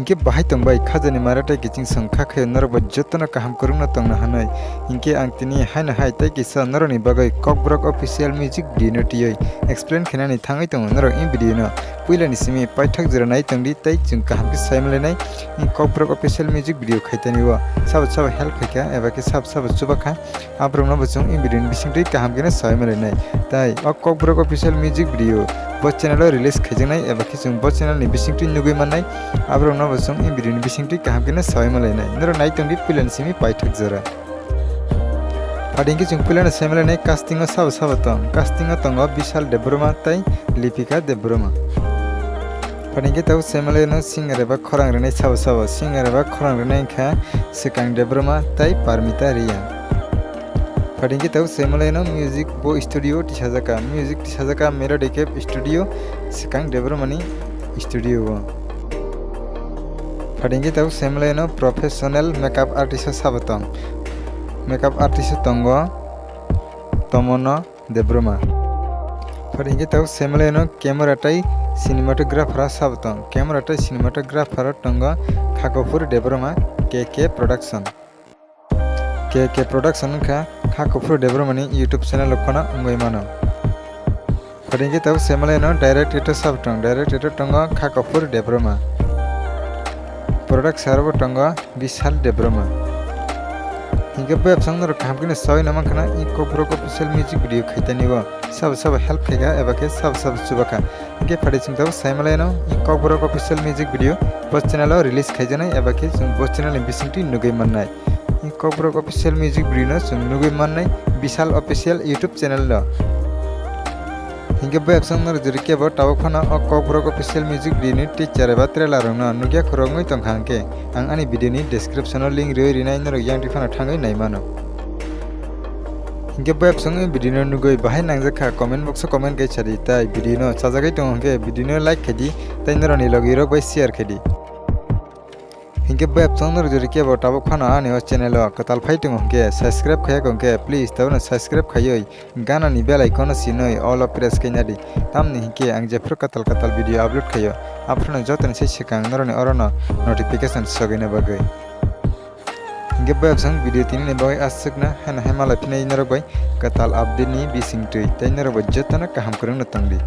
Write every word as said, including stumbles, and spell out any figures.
Hinkhe bahai tongbai khajani mara tei kiching song kha khe norok bo jotono kaham kwrwngno tongna hwnwi. Hinkhe ang tini haino hai tei kisa norokni bagwi Kokborok official music video no twiwi explain khainani thangwi tongo norok in video no. Puilani simi paithak jora nai tongdi tei chwng kaham khe sai manlainai. In Kokborok official music video khaitani o sabo sabo help khaikha eba khe sabo sabo chubakha. Aborokno bo chwng in video ni bisingtwi kaham kheno sai manlainai. Tai o Kokborok official music video bo channel o release khaijaknai eba khe chwng bo channel ni bisingtwi nugwi mannai. Aborokno bo chwng in video ni bisingtwi kaham kheno sai manlainai. Norok nai tongdi puilani simi paithak jora. Phaidi hinkhe chwng puilano sai manlainai casting o sabo sabo tong. Casting o tongo Bishal Debbarma tei Lipika Debbarma. Phaidi hinkhe tabuk sai manlaino singer eba khorang rwnai sabo sabo. Singer eba khorang rwnai wngkha Swkang Debbarma tei Parmita Reang. Phaidi hinkhe tabuk sai manlaino music bo studio tisajak kha. Music tisajak kha Melody Cave Studio, Swkang Debbarmani studio o. Phaidi hinkhe tabuk sai manlaino professional makeup artist o sabo tong. Makeup artist o tongo Tomono Debbarma. Phaidi hinkhe tabuk sai manlaino camera tei cinematographer o sabo tong. Camera tei cinematographer o tongo Khakopur Debbarma, K K Production. K K Production wngkha Khakopur Debbarmani YouTube channel o kheno wngwi mano. Phaidi hinkhe tabuk sai manlaino director sabo tong. Director tongo Khakopur Debbarma. Producer bo tongo Bishal Debbarma. Hinkhe bo episode norok kaham kheno sawi na mankha na i Kokborok official music video khaitani o sabo sabo help khaikha eba khe sabo sabo chubakha. Hinkhe phaidi chwng tabuk sai manlaino i Kokborok official music video bo channel o release khaijaknai eba khe chwng bo channel ni bisingtwi nugwi mannai. I Kokborok official music video no chwng nugwi mannai Bishal official YouTube channel o. Hinkhe bo episode norok jori kebo tabuk phano o Kokborok official music video ni teaser eba trailer rokno nukya khoroknwi tongkha hinkhe ang ani video ni description o link riwi rinai norok yang twi phano thangwi nai mano. Hinkhe bo episode ni video no nugwi bahai nangjak kha comment box o comment kai sadi tai video no chajagwi tongo hinkhe video no like khaidi tei norokni logi rok bai share khaidi. Hinkhe bo episode norok jori kebo tabuk phano ani o channel o kwtal phai tongo hinkhe subscribe khaiya kho hinkhe please tabukno subscribe khaiwi gana ni bell icon no sinwi all o press khaina di. Tamni hinkhe ang jephru kwtal kwtal video upload khaio aphuru no jotoni sai swkang norokni oro no notification sogwina bagwi. Hinkhe bo episode video tini ni bagwi aswkna haino hai malai phinai norok bai kwtal update ni bisingtwi tei norok bai jotono kaham kwrwngno tongdi.